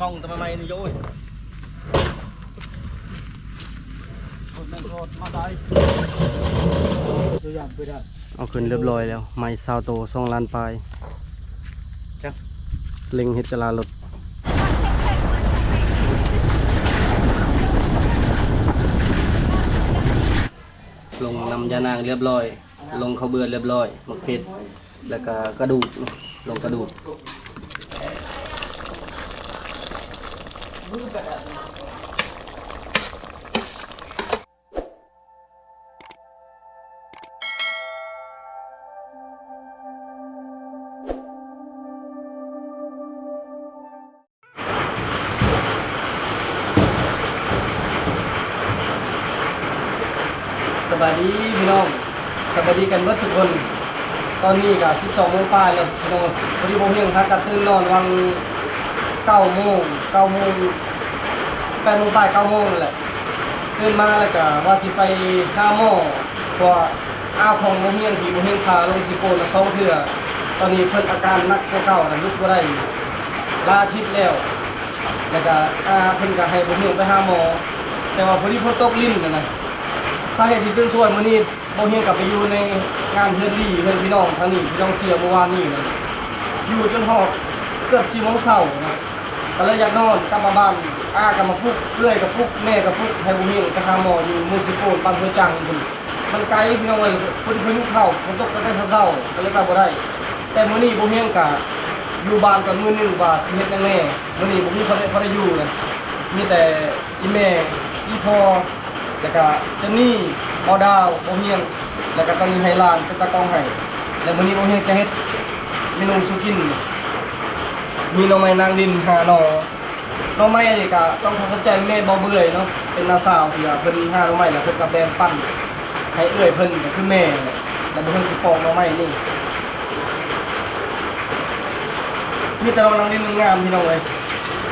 ຕ້ອງແຕ່ໃໝ່ໆນີ້ໂອ້ຍ ຄົນແມ່ນໂທດມາໄດ້ ຕົວຢ່າງໄປໄດ້ ເອົາຂຶ້ນຮຽບຮ້ອຍແລ້ວ ໄມ້ຊາວໂຕ ສອງລ້ານປາຍ ຈັກ ເລັ່ງເຮັດກະລາລົດ ລົງນ້ຳຢານາງຮຽບຮ້ອຍ ລົງເຂົ້າເບືອດຮຽບຮ້ອຍ ໝາກເຜັດ ແລ້ວກະກະດູກ ລົງກະດູກ. ສະບາຍດີພີ່ນ້ອງ ສະບາຍດີກັນເບິດທຸກຄົນ. ຕອນນີ້ກະສິບສອງໂມງປາຍແລ້ວພີ່ນ້ອງ ພໍດີບໍ່ຮຽງພາກັນຕື່ນນອນຫວ່າງເກົ້າໂມງ ເກົ້າໂມງ ແປດໂມງປາຍ ເກົ້າໂມງນັ້ນແຫຼະ. ຕື່ນມາແລ້ວກະວ່າຊິໄປຫາໝໍ ເພາະວ່າອ້າວຂອງບໍ່ຮຽງທີ່ບໍ່ຮຽງພາລົງຊິໂກນມາສອງເທື່ອ. ຕອນນີ້ເພິ່ນອາການໜັກກວ່າເກົ່າ ລຸກບໍ່ໄດ້ຫຼາຍອາທິດແລ້ວ. ແລ້ວກະອາເພິ່ນກະໃຫ້ບໍ່ຮຽງໄປຫາໝໍ ແຕ່ວ່າພໍດີຝົນຕົກລິນຫັ້ນນະ. ສາເຫດທີ່ຕື່ນສວຍມື້ນີ້ ບໍ່ຮຽງກະໄປຢູ່ໃນງານເຮືອນລີ້ ເຮືອນພີ່ນ້ອງທາງນີ້ ພີ່ນ້ອງເສຍມື້ວານນີ້ນະ ຢູ່ຈົນຮອດເກືອບສີ່ໂມງເຊົ້ານະ ກະເລີຍຢາກນອນ ກັບມາບ້ານ ອາກະມາປຸກ ເອື້ອຍກະປຸກ ແມ່ກະປຸກ ໃຫ້ບໍ່ຮຽງໄປຫາໝໍຢູ່ເມືອງສີໂປນ ບ້ານຫ້ວຍຈັງພຸ້ນ. ມັນໄກພີ່ນ້ອງເອີຍ ພໍດີພາຍຸເຂົ້າ ຝົນຕົກຕັ້ງແຕ່ເຊົ້າໆ ກະເລີຍໄປບໍ່ໄດ້. ແຕ່ມື້ນີ້ບໍ່ຮຽງກະຢູ່ບ້ານກ່ອນມື້ໜຶ່ງວ່າຊິເຮັດຫຍັງແດ່. ມື້ນີ້ບໍ່ມີພໍໄດ້ ພໍໄດ້ຢູ່ນະ ມີແຕ່ອີ່ແມ່ ອີ່ພໍ່ ແລ້ວກະເຈນນີ່ ບ່າວດາວ ບໍ່ຮຽງ ແລ້ວກະຕ້ອງມີໃຫ້ຫຼານເປັນຕາກ້ອງໃຫ້. ແລ້ວມື້ນີ້ບໍ່ຮຽງຈະເຮັດເມນູສູ່ກິນ ມີໜໍ່ໄມ້ນາງດິນຫ້າໜໍ່. ໜໍ່ໄມ້ນີ້ກະຕ້ອງຂໍຂອບໃຈແມ່ບໍ່ເບື່ອຍເນາະ ເປັນນ້າສາວທີ່ວ່າເພິ່ນຫາໜໍ່ໄມ້ ແລ້ວເພິ່ນກະແບ່ງປັນໃຫ້ເອື້ອຍເພິ່ນ ກະຄືແມ່ ແລ້ວເພິ່ນຊິປອກໜໍ່ໄມ້ນີ້ ມີແຕ່ໜໍ່ນາງດິນງາມໆ ພີ່ນ້ອງເອີຍ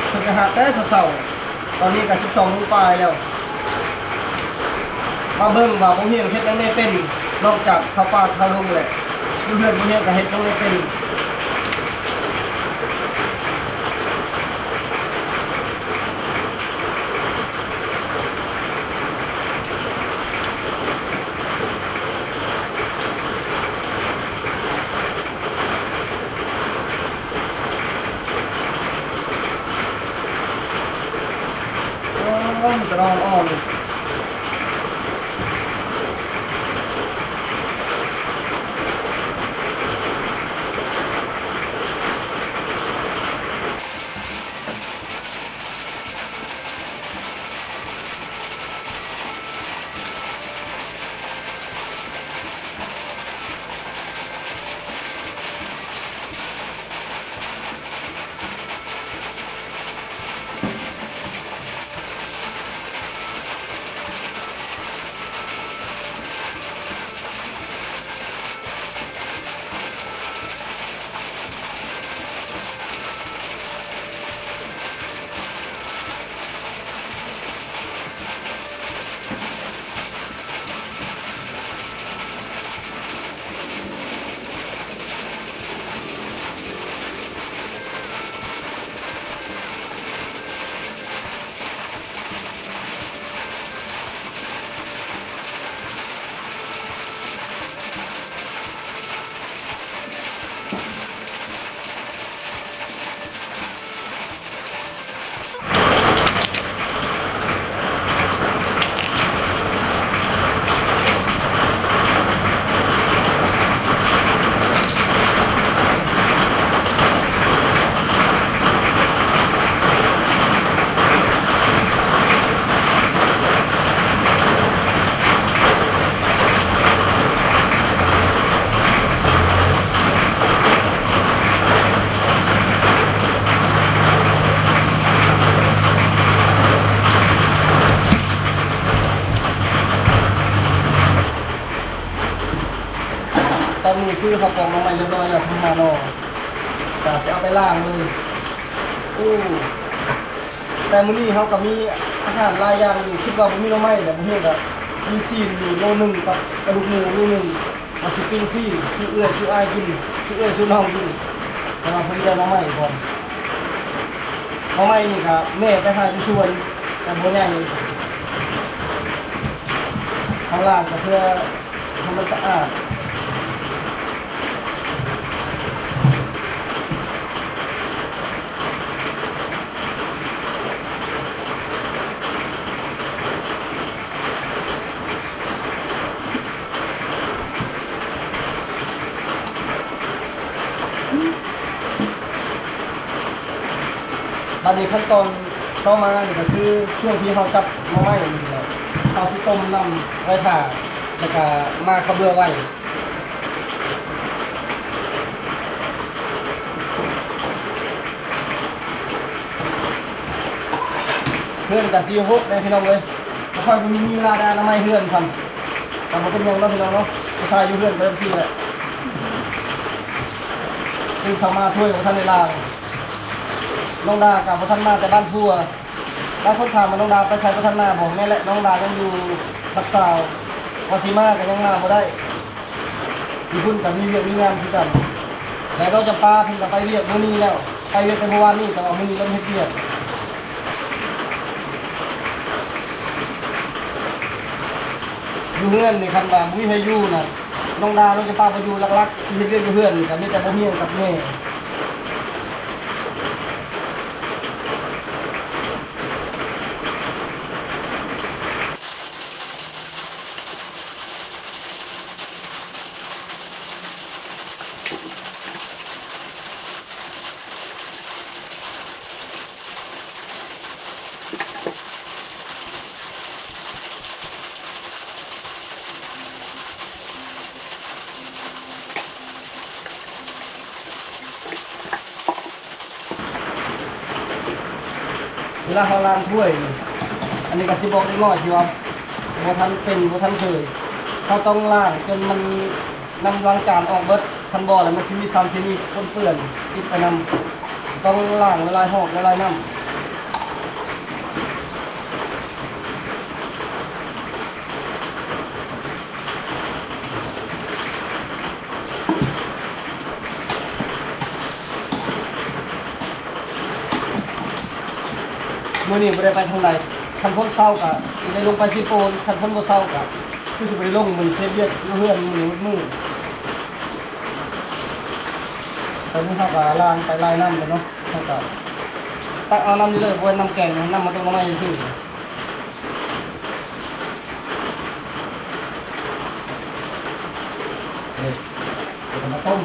ເພິ່ນກະຫາແຕ່ເຊົ້າໆ. ຕອນນີ້ກະສິບສອງໂມງປາຍແລ້ວ ມາເບິ່ງວ່າບໍ່ຮຽງເຮັດຫຍັງແດ່ເປັນ ນອກຈາກເຂົ້າປ່າເຂົ້າດົງແຫຼະ ຢູ່ເຮືອນບໍ່ຮຽງກະເຮັດຫຍັງແດ່ເປັນ. ໂອ້ຍ ມັນກະນອນອ່ອນ. ຕອນນີ້ຄືເຮົາປອກໜໍ່ໄມ້ຮຽບຮ້ອຍແລ້ວ ທັງຫ້າໜໍ່ ກະຊິເອົາໄປລ້າງເລີຍ. ໂອ້ ແຕ່ມື້ນີ້ເຮົາກະມີອາຫານຫຼາຍຢ່າງຢູ່ ຄິດວ່າບໍ່ມີໜໍ່ໄມ້ແຫຼະ ມື້ນີ້ກະມີຊີ້ນຢູ່ໂລໜຶ່ງກັບກະດູກໝູໂລໜຶ່ງ ວ່າຊິປີ້ງຊີ້ນສູ່ເອື້ອຍສູ່ອ້າຍກິນ ສູ່ເອື້ອຍສູ່ນ້ອງກິນ ແຕ່ວ່າເພິ່ນໄດ້ໜໍ່ໄມ້ກ່ອນ. ໜໍ່ໄມ້ນີ້ກະແມ່ໄປຫາຢູ່ສວນ ແຕ່ບໍ່ໃຫຍ່ ຂ້າງລ່າງກະເພື່ອໃຫ້ມັນສະອາດ. ບາດນີ້ຂັ້ນຕອນຕໍ່ມານີ້ກະຄືຊ່ວງທີ່ເຮົາຈັບໜໍ່ໄມ້ນີ້ແຫຼະ ເຮົາຊິຕົ້ມນ້ຳໄວ້ຖ້າ ແລ້ວກະມາເຂົ້າເບືອໄວ້. ເຮືອນກະຊິຮົກແດ່ພີ່ນ້ອງເອີຍ ບໍ່ຄ່ອຍມີເວລາໄດ້ອະນາໄມເຮືອນຊ້ຳ ກະບໍ່ເປັນຫຍັງເນາະພີ່ນ້ອງເນາະ ພາສາຢູ່ເຮືອນໄປຈັ່ງຊີ້ແຫຼະ. ຕື່ນເຊົ້າມາຖ້ວຍບໍ່ທັນໄດ້ລ້າງ ນ້ອງດາກະບໍ່ທັນມາແຕ່ບ້ານຜົວ. ຫຼາຍຄົນຖາມວ່ານ້ອງດາໄປໃສ ບໍ່ທັນມາບໍ? ແມ່ນແຫຼະ ນ້ອງດາຍັງຢູ່ຮັກສາວ ວ່າຊິມາກະຍັງມາບໍ່ໄດ້ ຢູ່ພຸ້ນກະມີວຽກມີງານຄືກັນ ແລະ ນ້ອງຈຳປາເພິ່ນກະໄປວຽກມື້ນີ້ແລ້ວ ໄປວຽກແຕ່ມື້ວານນີ້ ແຕ່ວ່າມື້ນີ້ເລີ່ມເຮັດວຽກ. ຢູ່ເຮືອນນີ້ຄັນວ່າບໍ່ມີໃຜຢູ່ນະ ນ້ອງດາ ນ້ອງຈຳປາບໍ່ຢູ່ ຫຼັກໆ ທີ່ເຮັດວຽກຢູ່ເຮືອນນີ້ກະມີແຕ່ບໍ່ຮຽງກັບແມ່. ເວລາເຮົາລ້າງຖ້ວຍນີ້ ອັນນີ້ກະຊິບອກເດັກນ້ອຍທີ່ວ່າບໍ່ທັນເປັນ ບໍ່ທັນເຄີຍ ເຮົາຕ້ອງລ້າງຈົນມັນ ນ້ຳລ້າງຈານອອກເບິດ ຄັນບໍ່ແລ້ວມັນຊິມີສານເຄມີປົນເປື້ອນຕິດໄປນຳ ຕ້ອງລ້າງຫຼາຍໆຮອບ ຫຼາຍໆນ້ຳ. ມື້ນີ້ບໍ່ໄດ້ໄປທາງໃດ ຄັນຝົນເຊົາກະຊິໄດ້ລົງໄປຊິໂປນ ຄັນຝົນບໍ່ເຊົາກະຄືຊິບໍ່ໄດ້ລົງ ມື້ນີ້ເຮັດວຽກຢູ່ເຮືອນມື້ນີ້ໝົດມື້. ຕອນນີ້ເຮົາກະລ້າງໄປຫຼາຍນ້ຳແລ້ວເນາະ ເຮົາກະຕັກເອົານ້ຳນີ້ເລີຍ ບໍ່ແມ່ນນ້ຳແກງນະ ນ້ຳມາຕົ້ມໜໍ່ໄມ້ຊື່ໆ. ເອີ ເອົາມາຕົ້ມ.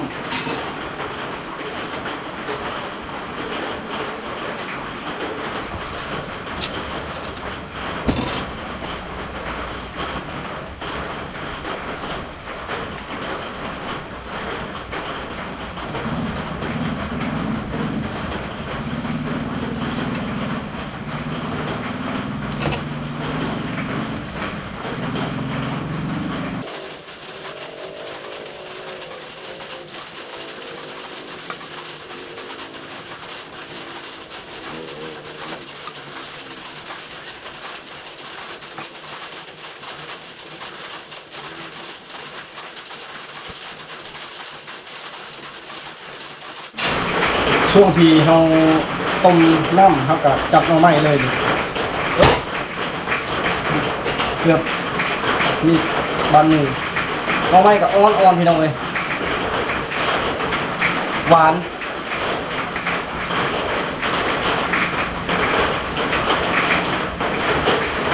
ຊ່ວງທີ່ເຮົາຕົ້ມນ້ຳ ເຮົາກະຈັບໜໍ່ໄມ້ເລີຍ ເກືອບມີບາດມື. ໜໍ່ໄມ້ກະອ່ອນໆ ພີ່ນ້ອງເອີຍ ຫວານ.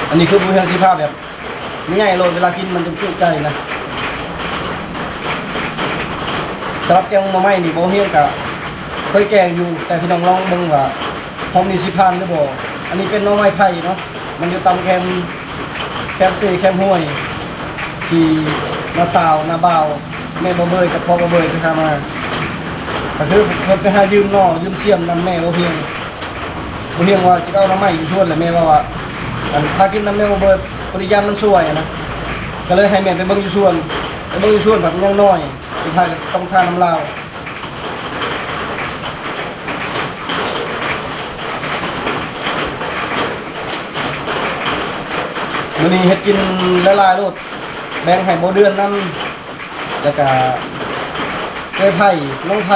ອັນນີ້ຄືບໍ່ຮຽງຊິພາແບບໃຫຍ່ໂລດ ເວລາກິນມັນຈະຈຸໃຈນະ. ສຳລັບແກງໜໍ່ໄມ້ນີ້ ບໍ່ຮຽງກະເຄີຍແກງຢູ່ ແຕ່ພີ່ນ້ອງລອງເບິ່ງວ່າຮອບນີ້ຊິຜ່ານຫຼືບໍ່. ອັນນີ້ເປັນໜໍ່ໄມ້ໄຜ່ເນາະ ມັນຢູ່ຕາມແຄມ ແຄມເຊແຄມຫ້ວຍ ທີ່ນ້າສາວນ້າບ່າວ ແມ່ບໍ່ເບີຍກັບພໍ່ບໍ່ເບີຍໄປຫາມາ ກະຄືເພິ່ນໄປຫາຢືມໜໍ່ຢືມສຽມນຳແມ່ບໍ່ຮຽງ. ບໍ່ຮຽງວ່າຊິເອົາໜໍ່ໄມ້ຢູ່ສວນ ແລ້ວແມ່ເວົ້າວ່າ ອັນ ຖ້າກິນນຳແມ່ບໍ່ເບີຍ ປະລິຍານມັນສວຍນະ ກະເລີຍໃຫ້ແມ່ໄປເບິ່ງຢູ່ສວນ ໄປເບິ່ງຢູ່ສວນພັດມັນຍັງນ້ອຍ ສຸດທ້າຍກະຕ້ອງຖ້ານຳລາວ. ມື້ນີ້ເຮັດກິນຫຼາຍໆໂລດ ແບ່ງໃຫ້ບໍ່ເດືອນນຳ ແລ້ວກະເອື້ອຍໄພ ນ້ອງໄພ.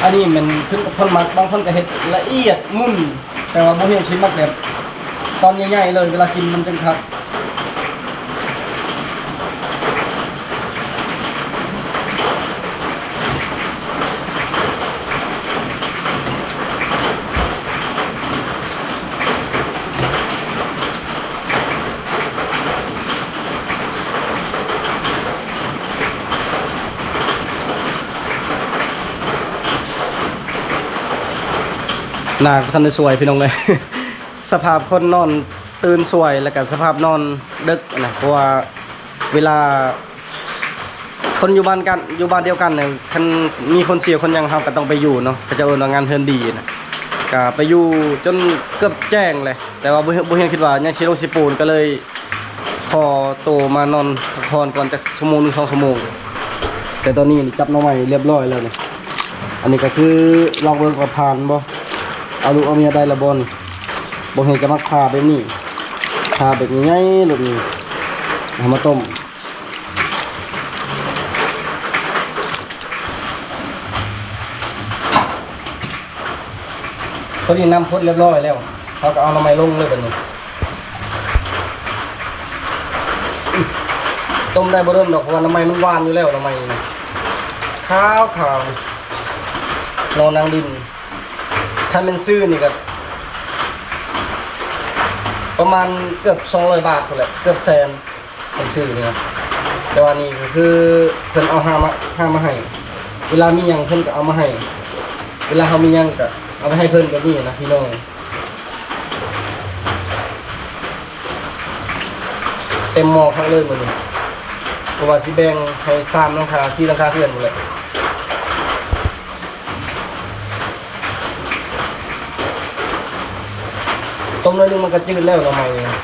ອັນນີ້ແມ່ນຂຶ້ນກັບຄົນມັກ, ບາງຄົນກໍເຮັດລະອຽດໝຸ່ນ, ແຕ່ວ່າບໍ່ເຮັດຊິມັກແບບຕອນໃຫຍ່ໆເລີຍ, ເວລາກິນມັນຈຶ່ງຄັກ. ນາງບໍ່ທັນໄດ້ສວຍ ພີ່ນ້ອງເອີຍ. ສະພາບຄົນນອນຕື່ນສວຍ ແລ້ວກະສະພາບນອນດຶກນະ, ເພາະວ່າເວລາ ຄົນຢູ່ບ້ານກັນ ຢູ່ບ້ານດຽວກັນນະ, ຄັນມີຄົນເສຍຄົນຫຍັງ ເຮົາກໍຕ້ອງໄປຢູ່ເນາະ, ເຂົາເຈົ້າເອີ້ນວ່າງານເຮືອນດີນະ, ກໍໄປຢູ່ຈົນເກືອບແຈ້ງແຫຼະ, ແຕ່ວ່າບໍ່ ບໍ່ຮຽນຄິດວ່າຍັງຊິລົງຊິປູນ, ກໍເລີຍຂໍໂຕມານອນພັກຜ່ອນກ່ອນຈັກຊົ່ວໂມງໜຶ່ງສອງຊົ່ວໂມງ. ແຕ່ຕອນນີ້ຈັບໜໍ່ໄມ້ຮຽບຮ້ອຍແລ້ວນີ້. ອັນນີ້ກໍຄືລອງເບິ່ງວ່າຜ່ານບໍ່, ເອົາລູກເອົາເມຍໄດ້ລະບໍ່ນີ້. ບໍ່ເຫັນຈະມັກຜ່າແບບນີ້, ຜ່າແບບໃຫຍ່ໆໂລດນີ້, ເອົາມາຕົ້ມ. ພໍດີນ້ຳຟົດຮຽບຮ້ອຍແລ້ວ, ເຮົາກໍເອົາໜໍ່ໄມ້ລົງເລີຍບັດນີ້. ຕົ້ມໄດ້ບໍ່ດົນດອກ, ເພາະວ່າໜໍ່ໄມ້ມັນຫວານຢູ່ແລ້ວ, ໜໍ່ໄມ້ນີ້ນະ ຂາວໆ ໜໍ່ນາງດິນ. ຄັນແມ່ນຊື້ນີ້ກໍປະມານເກືອບສອງຮ້ອຍບາດພຸ້ນແຫຼະ, ເກືອບແສນ. ເພິ່ນຊື້ນີ້ນະ, ແຕ່ວ່ານີ້ກໍຄືເພິ່ນເອົາຫາມາ ຫາມາໃຫ້, ເວລາມີຫຍັງເພິ່ນກໍເອົາມາໃຫ້, ເວລາເຮົາມີຫຍັງກໍເອົາໄປໃຫ້ເພິ່ນແບບນີ້ນະພີ່ນ້ອງ. ເຕັມໝໍ້ຄັກເລີຍມື້ນີ້, ເພາະວ່າຊິແບ່ງໃຫ້ສາມຫຼັງຄາ ສີ່ຫຼັງຄາເຮືອນພຸ້ນແຫຼະ. ຕົ້ມໜ້ອຍໜຶ່ງມັນກໍຈືດແລ້ວ ໜໍ່ໄມ້ນີ້ນະ.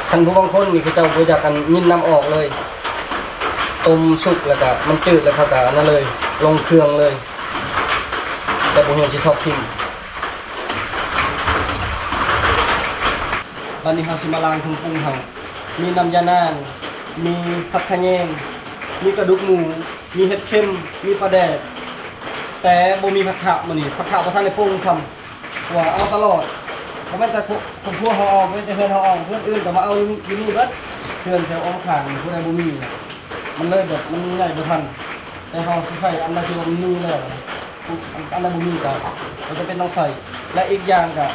ຄັນຜູ້ບາງຄົນນີ້ ເຂົາເຈົ້າບໍ່ຢາກ ອັນ ຍິນນ້ຳອອກເລີຍ, ຕົ້ມສຸກແລ້ວກະມັນຈືດ ແລ້ວເຂົາກະອັນນັ້ນເລີຍ, ລົງເຄື່ອງເລີຍ, ແຕ່ບໍ່ຮູ້ຊິຖອກຖິ້ມ. ບາດນີ້ເຮົາຊິມາລ້າງເຄື່ອງປຸງເຮົາ, ມີນ້ຳຢານາງ, ມີຜັກຂະແຍງ, ມີກະດູກໝູ, ມີເຫັດເຂັມ, ມີປາແດກ, ແຕ່ບໍ່ມີຜັກຂະມື້ນີ້, ຜັກຂະບໍ່ທັນໄດ້ປຸງຊ້ຳ. ເພາະວ່າເອົາຕະຫຼອດ, ບໍ່ແມ່ນແຕ່ຄົວ ຄົວເຮົາເອົາ, ບໍ່ແມ່ນແຕ່ເຮືອນເຮົາເອົາ, ເຮືອນອື່ນກໍມາເອົາຢູ່ ຢູ່ນີ້ເບິດ, ເຮືອນແຖວອ້ອມຂ້າງນີ້ຜູ້ໃດບໍ່ມີນະ, ມັນເລີຍແບບມັນໃຫຍ່ບໍ່ທັນ. ແຕ່ເຮົາຊິໃຊ້ອັນໃດທີ່ວ່າມັນມີແລ້ວນະ, ອັນ ອັນໃດບໍ່ມີກໍ ກໍຈຳເປັນຕ້ອງໃຊ້. ແລະ ອີກຢ່າງກໍ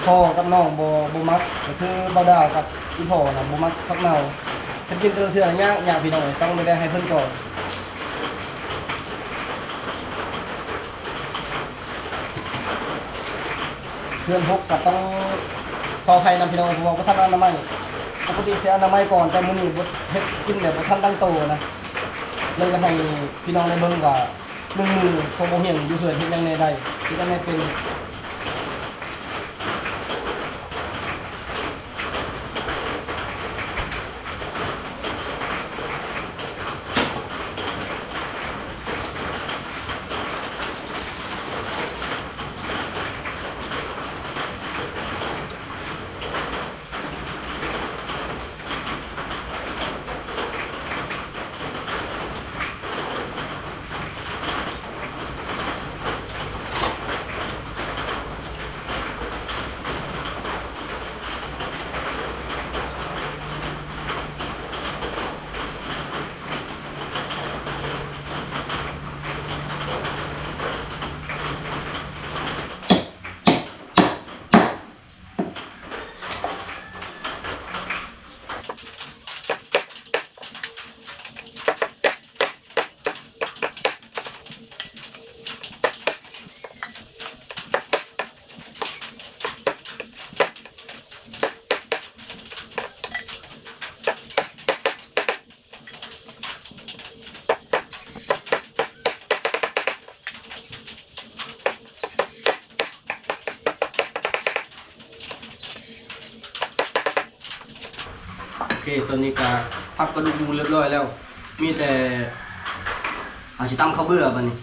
ພໍ່ກັບນ້ອງບໍ່ ບໍ່ມັກ, ກໍຄືບ່າວດາວກັບອີ່ພໍ່ນະ ບໍ່ມັກຜັກເນົ່າ. ເພິ່ນກິນແຕ່ລະເທື່ອຍາກ ຍາກ ພີ່ນ້ອງເອີຍ, ຕ້ອງໄດ້ແບ່ງໃຫ້ເພິ່ນກ່ອນ. ເຮືອນຫົກກໍຕ້ອງຂໍອະໄພນຳພີ່ນ້ອງ ເພາະວ່າບໍ່ທັນອະນາໄມ. ປົກກະຕິຊິອະນາໄມກ່ອນ, ແຕ່ມື້ນີ້ບໍ່ ເຮັດກິນແບບບໍ່ທັນຕັ້ງໂຕນະ, ເລີຍຢາກໃຫ້ພີ່ນ້ອງໄດ້ເບິ່ງວ່າໜຶ່ງມື້ພໍ່ບ່າວຮຽງຢູ່ເຮືອນເຮັດຫຍັງແດ່ໄດ້, ເຮັດຫຍັງແດ່ເປັນ. ໂອເຄ ຕອນນີ້ກະພັກກະດູກໝູຮຽບຮ້ອຍແລ້ວ, ມີແຕ່ເຮົາຊິຕຳເຂົ້າເບືອບາດນີ້.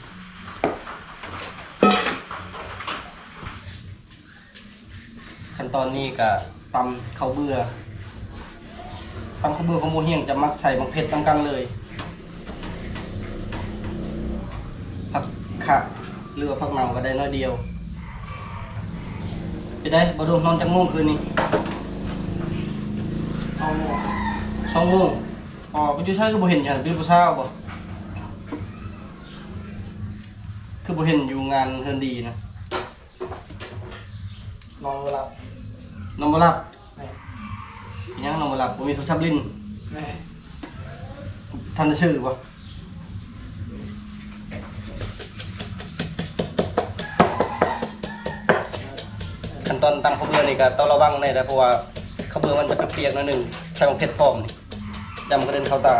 ຂັ້ນຕອນນີ້ກະຕຳເຂົ້າເບືອ, ຕຳເຂົ້າເບືອຂອງໝູຮຽງຈະມັກໃສ່ໝາກເຜັດນຳກັນເລີຍ. ຫຼືວ່າຜັກເນົ່າກໍໄດ້ໜ້ອຍດຽວ. ເປັນໃດ ບໍ່ດູ ນອນຈັກໂມງຄືນນີ້? ສອງໂມງ. ສອງໂມງ. ອໍ ໄປຢູ່ໃສຄືບໍ່ເຫັນ? ຢູ່ຫັ້ນເປັນຜູ້ສາວບໍ່? ຄືບໍ່ເຫັນຢູ່ງານເຮືອນດີນະ? ນອນບໍ່ຫຼັບ. ນອນບໍ່ຫຼັບ? ແມ່ນ. ເປັນຫຍັງນອນບໍ່ຫຼັບ? ບໍ່ມີໂທລະສັບຫຼິ້ນ? ແມ່ນ. ທັນໄດ້ຊື້ບໍ່? ຂັ້ນຕອນຕຳເຂົ້າເບືອນີ້ກໍຕ້ອງລະວັງແດ່ເດີ ເພາະວ່າເຂົ້າເບືອມັນຈະປຽກໆໜ້ອຍໜຶ່ງ ໃສ່ໝາກເຜັດພ້ອມນີ້ ຢ້ານມັນກະເດັນເຂົ້າຕາ.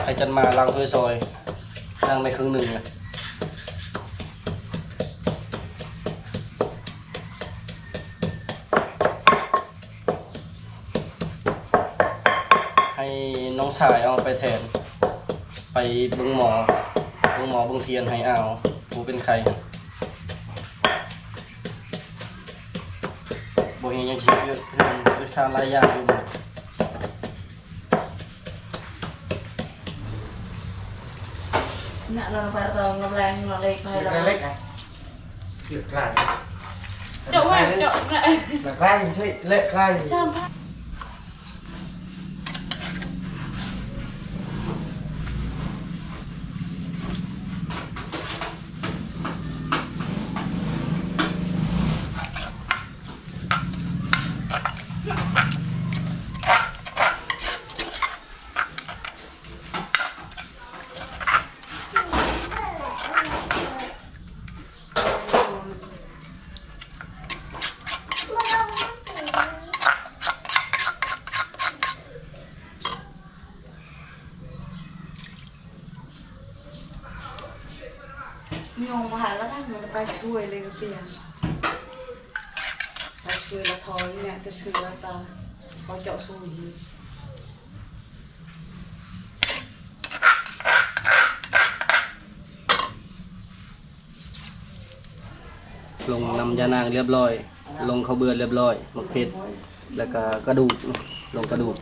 ໃຫ້ຈັນມາລ້າງຖ້ວຍຊອຍ ລ້າງໄປເຄິ່ງໜຶ່ງແລ້ວ. ໃຫ້ນ້ອງຊາຍເອົາໄປແທນ ໄປເບິ່ງໝໍ ເບິ່ງໝໍເບິ່ງທຽນໃຫ້ອາວ ຜູ້ເປັນໄຂ້. ບໍ່ເຮັດຫຍັງ ຊິເຮັດເຮືອນເຮັດຊານຫຼາຍຢ່າງຢູ່. ນະ ລະໄປຕອງລະແລງລະເລັກໄປລະເລັກ ເລັກ ເຈາະໄວ້ ເຈາະໄວ້ ລະໄກ ບໍ່ໃຊ່ເລະໄກ ສາມພັນ. ໂຍມມາຫາລະນະ ມັນໄປຊ່ວຍເລີຍກະປ່ຽນ ໄປຊ່ວຍລະທອຍແມ່ນແຕ່ຊື່ລະຕາ ເຂົາເຈາະຊູຢູ່. ລົງນ້ຳຢານາງລຽບລ້ອຍ ລົງເຂົ້າເບືອລຽບລ້ອຍ ໝາກເຜັດ ແລ້ວກະກະດູກ ລົງກະດູກ.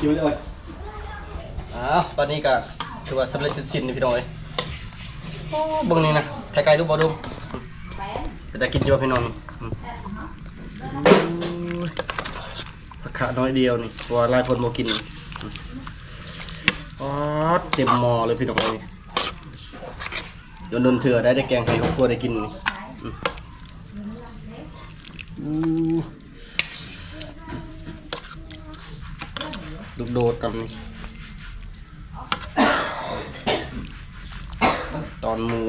ຫິວເລີຍ. ອ້າວ ບາດນີ້ກະຖືວ່າສຳເລັດເສັດສິ້ນນີ້ພີ່ນ້ອງເອີຍ. ໂອ້ ເບິ່ງນີ້ນະ ໄຂ່ໄກ່ດູບໍ່ດູ ເປັນຕາກິນຢູ່ບໍ່ພີ່ນ້ອງ? ອືມ ໂອ້ຍ ຜັກຂະໜ້ອຍດຽວນີ້ ເພາະວ່າຫຼາຍຄົນບໍ່ກິນ. ອືມ ປາດ ເຕັມໝໍ້ເລີຍພີ່ນ້ອງເອີຍ. ດົນໆເທື່ອໄດ້ ໄດ້ແກງໃຫ້ຄອບຄົວໄດ້ກິນ. ອືມ ລູກໂດດກັບນີ້ ຕອນໝູ.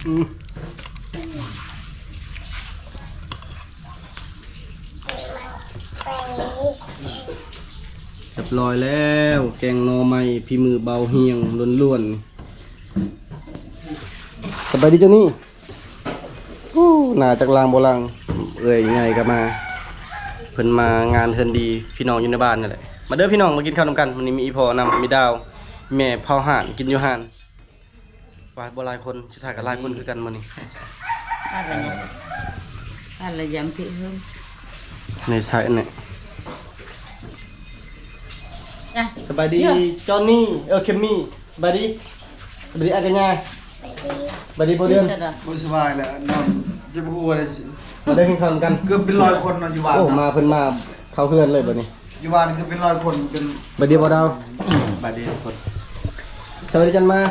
ອືມ ຮຽບຮ້ອຍແລ້ວ ແກງໜໍ່ໄມ້ ຝີມືເບົາຮຽງລ້ວນໆ. ສະບາຍດີເຈົ້ານີ້. ໂອ້ ໜ້າຈັກລ້າງບໍ່ລ້າງ ເອື້ອຍໃຫຍ່ກໍມາ ເພິ່ນມາງານເຮືອນດີ ພີ່ນ້ອງຢູ່ໃນບ້ານນີ້ແຫຼະ. ມາເດີພີ່ນ້ອງ ມາກິນເຂົ້ານຳກັນ. ມື້ນີ້ມີອີ່ພໍ່ນຳ ມີດາວ ແມ່ເຝົ້າຮ້ານ ກິນຢູ່ຮ້ານ. ວ່າບໍ່ຫຼາຍຄົນ ສຸດທ້າຍກໍຫຼາຍຄົນຄືກັນມື້ນີ້. ອັນລະ ອັນລະຢຳພິເພິ່ນ ໃນໃສ່ອັນນີ້. ສະບາຍດີ ຈອນນີ ເອີ ເຄມມີ. ສະບາຍດີ ສະບາຍດີອາກັນຍາ ສະບາຍດີ ສະບາຍດີບໍ່ເດືອນ. ບໍ່ສະບາຍແຫຼະ ນອນເຈັບຫົວເລີຍ. ມາເດີກິນເຂົ້ານຳກັນ ເກືອບເປັນຮ້ອຍຄົນເນາະຢູ່ບ້ານ. ໂອ້ ມາເພິ່ນມາ ເຂົ້າເຮືອນເລີຍບັດນີ້ ຢູ່ບ້ານຄືເປັນຮ້ອຍຄົນ ເປັນ ບັດດຽວບໍ່ດາວ ບັດດຽວຄົນ. ສະບາຍດີຈັນມາ. ສ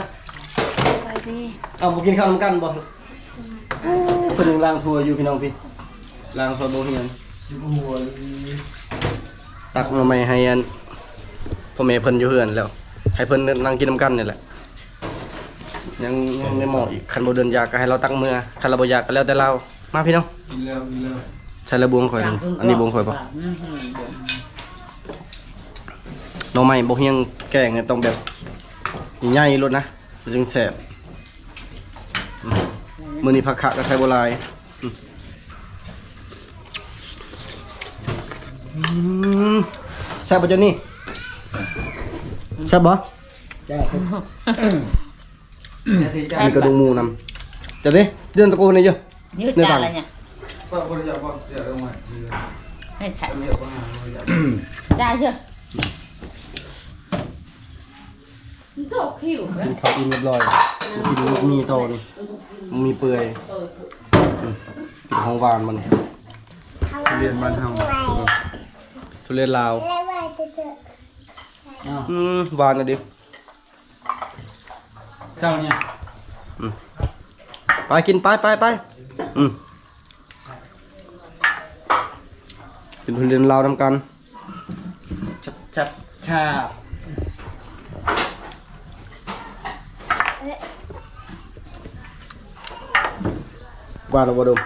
ະບາຍດີ. ເອົ້າ ບໍ່ກິນເຂົ້ານຳກັນບໍ່? ເພິ່ນຍັງລ້າງຖ້ວຍຢູ່ພີ່ນ້ອງພີ່ ລ້າງຖ້ວຍບໍ່ຮຽນ ຈິບຫົວ. ຕັກໜໍ່ໄມ້ໃຫ້ອັນ ພໍ່ແມ່ເພິ່ນຢູ່ເຮືອນແລ້ວ ໃຫ້ເພິ່ນນັ່ງກິນນຳກັນນີ້ແຫຼະ. ຍັງ ຍັງໃນໝໍ້ອີກ ຄັນບໍ່ເດີນຢາກກໍໃຫ້ລາວຕັກເມືອ ຄັນລາວບໍ່ຢາກກໍແລ້ວແຕ່ລາວ. ມາພີ່ນ້ອງ ກິນແລ້ວ ກິນແລ້ວ. ໃສ່ລະບ່ວງຂ້ອຍ ອັນນີ້ບ່ວງຂ້ອຍບໍ່? ໜໍ່ໄມ້ບໍ່ຮຽງແກງນີ້ຕ້ອງແບບໃຫຍ່ໂລດນະ ມັນຈຶ່ງແຊບ. ມື້ນີ້ຜັກຂະກໍໃສ່ບໍ່ຫຼາຍ. ອືມ ແຊບບໍ່ເຈົ້ານີ້? ແຊບບໍ່? ແຊບ. ມີກະດູກໝູນຳ. ຈະເດ້ ເດືອນຕະໂກນນີ້ຢູ່ ໃນຖັງ. ໃຫ້ໃສ່ ຈ່າຍເທື່ອ. ກິນເຂົ້າອີ່ມຮຽບຮ້ອຍ ກິນໝາກໝີ່ຕໍ່ນີ້ ໝາກໝີ່ເປື່ອຍ ອືມ ກິນຂອງຫວານມັນ ທຸລຽນບ້ານເຮົາ ທຸລຽນລາວ. ອ້າວ ອືມ ຫວານນະດິ ເຈົ້ານີ້ ອືມ ໄປກິນ ໄປ ໄປ ໄປ ອືມ. ກິນທຸລຽນລາວນຳກັນ ແຊບໆ. ຫວານບໍ່ດົມ?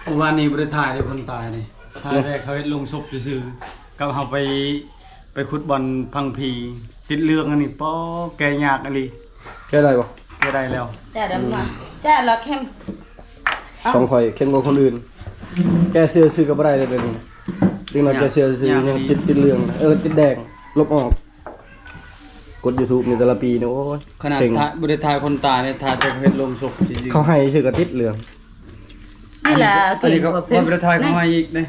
ເມື່ອວານນີ້ບໍ່ໄດ້ຖ່າຍເດ້ ຄົນຕາຍນີ້ ຖ່າຍແຕ່ເຂົາເຮັດໂລງສົບຊື່ໆ ກັບເຮົາໄປ ໄປຂຸດບ່ອນຝັງຜີ ຕິດເລື່ອງອັນນີ້ ປໍ ແກ້ຍາກອີ່ຫຼີ. ແກ້ໄດ້ບໍ່? ແກ້ໄດ້ແລ້ວ. ແກ້ໄດ້ບໍ່? ແກ້ລະເຂັ້ມ. ຂອງຂ້ອຍເຂັ້ມກວ່າຄົນອື່ນ ແກ້ເສື້ອຊື່ກໍບໍ່ໄດ້ເລີຍດຽວນີ້. ເດັກນ້ອຍແກ້ເສື້ອຊື່ຍັງຕິດ ຕິດເລື່ອງ ເອີ ຕິດແດງ ລົບອອກ. ກົດຢູທູບນີ້ແຕ່ລະປີນີ້ ໂອ້ຍ ຂະໜາດ ເຄັ່ງ ຖ້າບໍ່ໄດ້ຖ່າຍຄົນຕາຍນີ້ ຖ່າຍແຕ່ເຮັດໂລງສົບຊື່ໆ ເຂົາໃຫ້ຊື່ກໍຕິດເລື່ອງ. ນີ້ແຫຼະ ອັນນີ້ກໍບໍ່ໄດ້ຖ່າຍເຂົາໃຫ້ອີກເດ້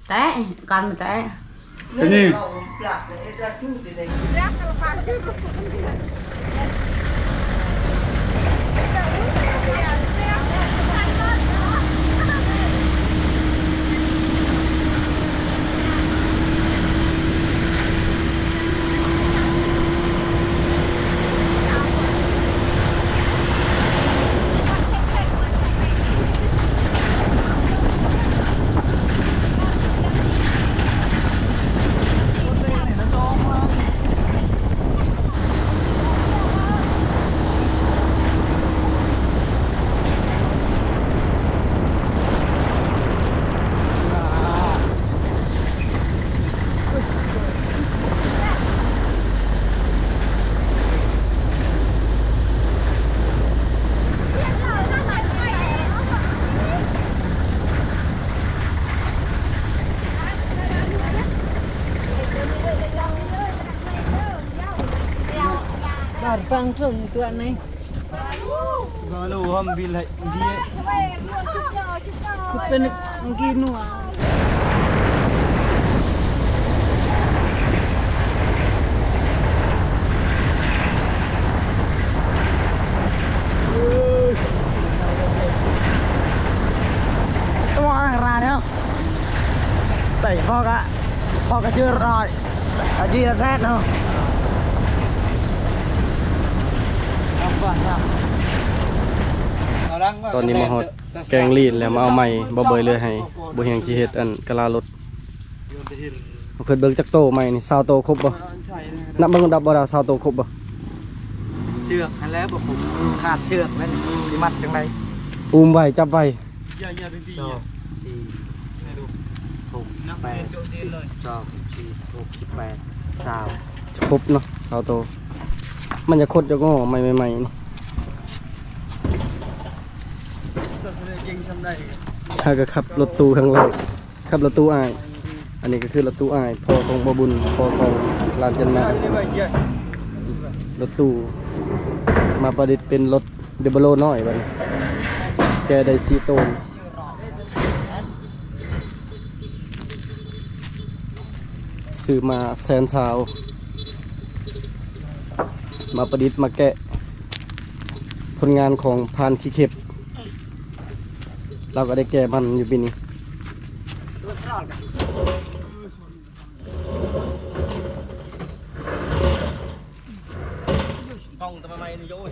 ແຕ່ກັນແຕ່ ຕົວນີ້. Datang dong tuan ni. Baru ambil dia. Kupenek ginu. ສະໝໍນາງຣານເນາະ ໄປພໍກະ ພໍກະເຈີຣອຍ ອາຈີແທ້ເນາະ. ຕອນນີ້ມາຮອດແກງລີ້ນແລ້ວ ມາເອົາໄມ້ ບໍ່ເບີຍເລີຍໃຫ້ ບໍ່ຮຽງຊິເຮັດອັນກະລາລົດ. ເພິ່ນເບິ່ງຈັກໂຕໄມ້ນີ້ ຊາວໂຕຄົບບໍ່? ນັບເບິ່ງ ນັບບໍ່ດາວ ຊາວໂຕຄົບບໍ່? ເຊືອກຫັ້ນແຫຼະບໍ່ຄົບ ຂາດເຊືອກແລ້ວນີ້ ຊິມັດຈັ່ງໃດ? ອູມໄວ້ ຈັບໄວ້. ສອງ ສີ່ ຫົກ ແປດ ສິບ ສອງ ສີ່ ຫົກ ສິບແປດ ຊາວ ຄົບເນາະ ຊາວໂຕ. ມັນຈະຄົດຈະງໍໄມ້ໃໝ່ໆນີ້. ຖ້າກໍຂັບລົດຕູ້ຄັ້ງແລກ ຂັບລົດຕູ້ອ້າຍ. ອັນນີ້ກໍຄືລົດຕູ້ອ້າຍ ພໍ່ຂອງບໍ່ບຸນ ພໍ່ຂອງຫຼານຈັນມາ. ລົດຕູ້ມາປະດິດເປັນລົດເດບໂລນ້ອຍບັດນີ້ ແກ່ໄດ້ສີ່ໂຕນ. ຊື້ມາແສນຊາວ ມາປະດິດມາແກະ ຜົນງານຂອງພານຂີ້ເຂັບ. ລາວກໍໄດ້ແກ່ມັນຢູ່ປີນີ້. ຕ້ອງແຕ່ໃໝ່ໆນີ້ໂອ້ຍ.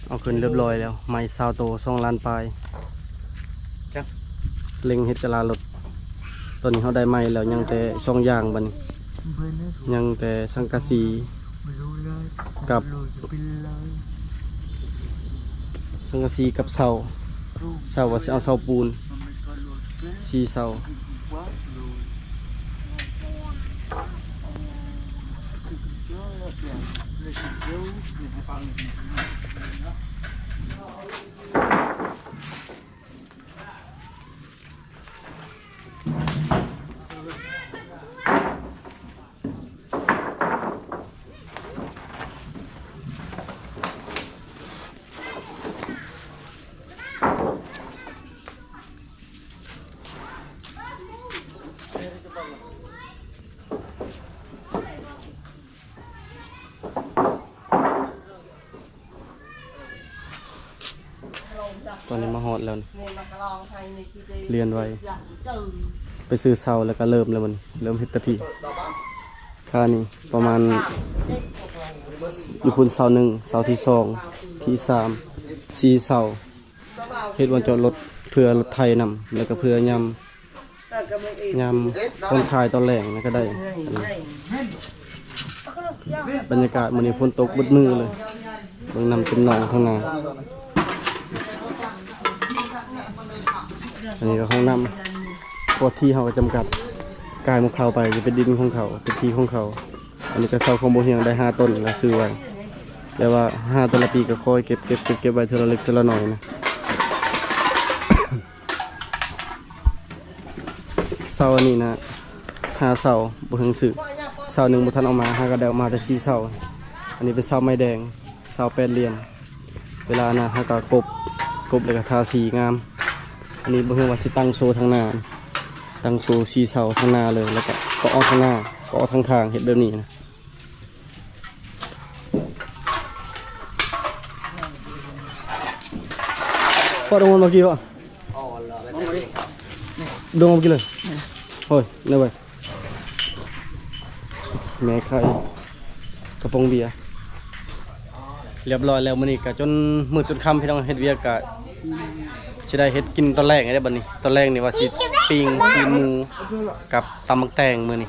ເອົາຂຶ້ນຮຽບຮ້ອຍແລ້ວ ໄມ້ຊາວໂຕ ສອງລ້ານປາຍ. ເລັ່ງເຮັດກະລາລົດ. ຕອນນີ້ເຮົາໄດ້ໄມ້ແລ້ວ ຍັງແຕ່ຊ່ອງຢາງ. ບັດນີ້ຍັງແຕ່ສັງກະສີກັບ ສັງກະສີກັບເສົາ. ເສົາວ່າຊິເອົາເສົາປູນ ສີ່ເສົາ. ຕອນນີ້ມາຮອດແລ້ວນີ້ ລຽນໄວ້ ໄປຊື້ເສົາແລ້ວກໍເລີ່ມແລ້ວ. ມັນເລີ່ມເຮັດແຕ່ພີ້ ຄ່ານີ້ປະມານ ຢູ່ພຸ້ນເສົາໜຶ່ງ ເສົາທີສອງ ທີສາມ ສີ່ເສົາ. ເຮັດບ່ອນຈອດລົດ ເພື່ອລົດໄຖນຳ ແລ້ວກໍເພື່ອຍາມ ຍາມຜ່ອນຄາຍຕອນແລງນັ້ນກໍໄດ້. ບັນຍາກາດມື້ນີ້ຝົນຕົກເບິດມື້ເລີຍ. ເບິ່ງນ້ຳເຕັມໜອງທາງໜ້າ. ອັນນີ້ກໍຫ້ອງນ້ຳ ເພາະທີ່ເຮົາກໍຈຳກັດ ກາຍໝົດເຂົ້າໄປຈະເປັນດິນຂອງເຂົາ ເປັນທີ່ຂອງເຂົາ. ອັນນີ້ກໍເສົາຂອງບໍ່ຮຽງ ໄດ້ຫ້າຕົ້ນແລ້ວ ຊື້ໄວ້ ແຕ່ວ່າຫາແຕ່ລະປີກໍຄອຍເກັບ ເກັບ ເກັບ ເກັບໄວ້ເທື່ອລະເລັກເທື່ອລະໜ້ອຍນະ. ເສົາອັນນີ້ນະ ຫ້າເສົາ ບໍ່ເຖິງຊື້ ເສົາໜຶ່ງບໍ່ທັນເອົາມາ ຫາກໍໄດ້ເອົາມາແຕ່ສີ່ເສົາ. ອັນນີ້ເປັນເສົາໄມ້ແດງ ເສົາແປດຫຼ່ຽມ. ເວລານະ ເຮົາກໍກົບ ກົບແລ້ວກໍທາສີງາມ. ອັນນີ້ບໍ່ຮູ້ວ່າຊິຕັ້ງໂຊທາງໜ້າ ຕັ້ງໂຊສີ່ເສົາທາງໜ້າເລີຍ ແລ້ວກໍ ກໍອອກທາງໜ້າ ກໍອອກທາງຂ້າງ ເຮັດແບບນີ້ນະ. ພໍດອກມັນມາກີ້ບໍ່? ດອກມັນມາກີ້ເລີຍ. ໂອ້ຍ ແນວໄວ ແມ່ໄຂ່ ກະປ໋ອງເບຍ ຮຽບຮ້ອຍແລ້ວ. ມື້ນີ້ກະຈົນມືດຈົນຄ່ຳ ພີ່ນ້ອງ ເຮັດວຽກກະຊິໄດ້ເຮັດກິນຕອນແລງໄດ້ບັດນີ້. ຕອນແລງນີ້ວ່າຊິປີ້ງຊີ້ນໝູກັບຕຳໝາກແຕງມື້ນີ້.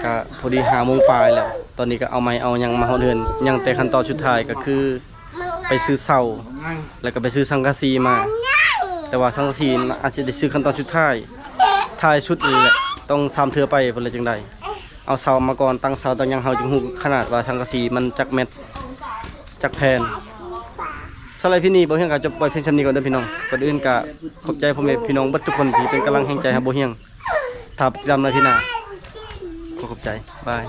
ກະພໍດີຫ້າໂມງປາຍແລ້ວ ຕອນນີ້ກະເອົາໄມ້ເອົາຫຍັງມາຮອດເຮືອນ ຍັງແຕ່ຂັ້ນຕອນສຸດທ້າຍ ກະຄືໄປຊື້ເສົາ ແລ້ວກະໄປຊື້ສັງກະສີມາ. ແຕ່ວ່າສັງກະສີອາດຊິໄດ້ຊື້ຂັ້ນຕອນສຸດທ້າຍ ທ້າຍສຸດນີ້ແຫຼະ ຕ້ອງສາມເທື່ອໄປພຸ້ນແຫຼະຈຶ່ງໄດ້. ເອົາເສົາມາກ່ອນ ຕັ້ງເສົາຕັ້ງຫຍັງ ເຮົາຈຶ່ງຮູ້ຂະໜາດວ່າສັງກະສີມັນຈັກແມັດ ຈັກແຜ່ນ. ສຳລັບຄລິບນີ້ ບໍ່ຮຽງກະຈົບໄວ້ພຽງສ່ຳນີ້ກ່ອນເດີພີ່ນ້ອງ. ກ່ອນອື່ນກະຂອບໃຈພໍ່ແມ່ພີ່ນ້ອງເບິດທຸກຄົນທີ່ເປັນກຳລັງແຮງໃຈໃຫ້ບໍ່ຮຽງ. ຖ້າຕິດຕາມໃນທີ່ໜ້າ ຂໍຂອບໃຈ ບາຍ.